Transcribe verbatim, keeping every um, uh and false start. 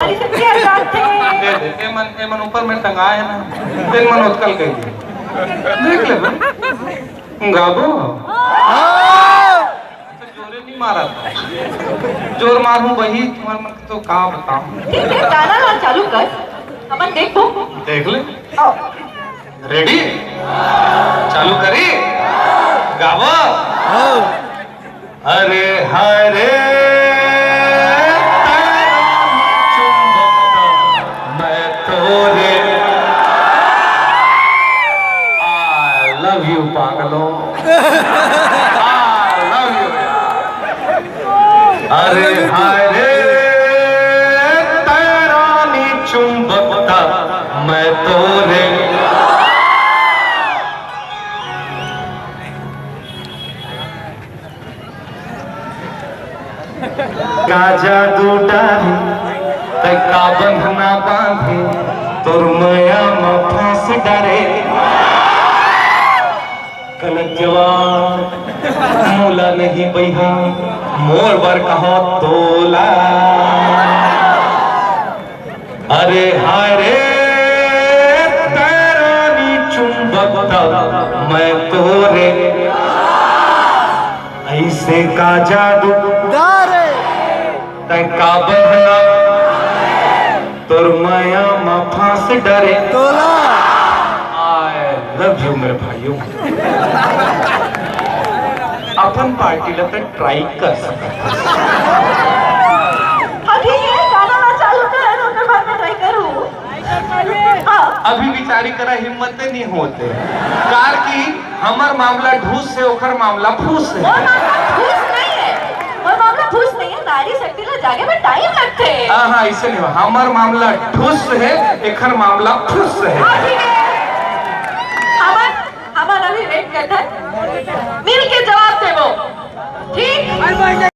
अरे, से क्या जाते हैं? दे दे, ए मन, ए मन ऊपर में टंगा है ना, तेन मन उतकल कह दे। देख ले बे। गाबो। तो जोरे नहीं मारा था। जोर मारूं वही तुम्हारे मन को तो कहाँ बताऊं। ठीक है, गाना ला चालू कर, अपन देखो। देख ले। आओ। रेडी? चालू करी? गावा। अरे हाय रे, मैं तो रे। I love you पागलों। I love you। अरे हाय रे, तैरानी चुंबकता मैं तो रे। का जादू डारे, तै का बंधना बांधे, तोर मया म फांस डारे। गलत जवाब, मोला नहीं बइहा, मोर बर कहो तोला। अरे हाय रे, तैरानी चुंबकता मैं तो रे। ऐसे का जादू डारे। तै का बंधना तोर मया म फांस डरे। तोला। I love you मेरे भाइयों। अपन पार्टी ला तो ट्राई कर सकत हस। अभी ये गाना ना चालू करे, ओकर बाद में ट्राई करूं। हाँ। अभी बिचारी करा हिम्मत नहीं होते, कार की हमर मामला ढूस से, ओखर मामला फूस से। मोर मामला फूस नहीं है, मोर मामला फूस नहीं है, नारी शक्ति ला जागे में टाइम लगथे। हाँ, हाँ, इसे नहीं हुआ। हमर मामला ढूस है, एखर मामला फूस है। हाँ, ठीक है। हमर, हमर अभी वेट करत है।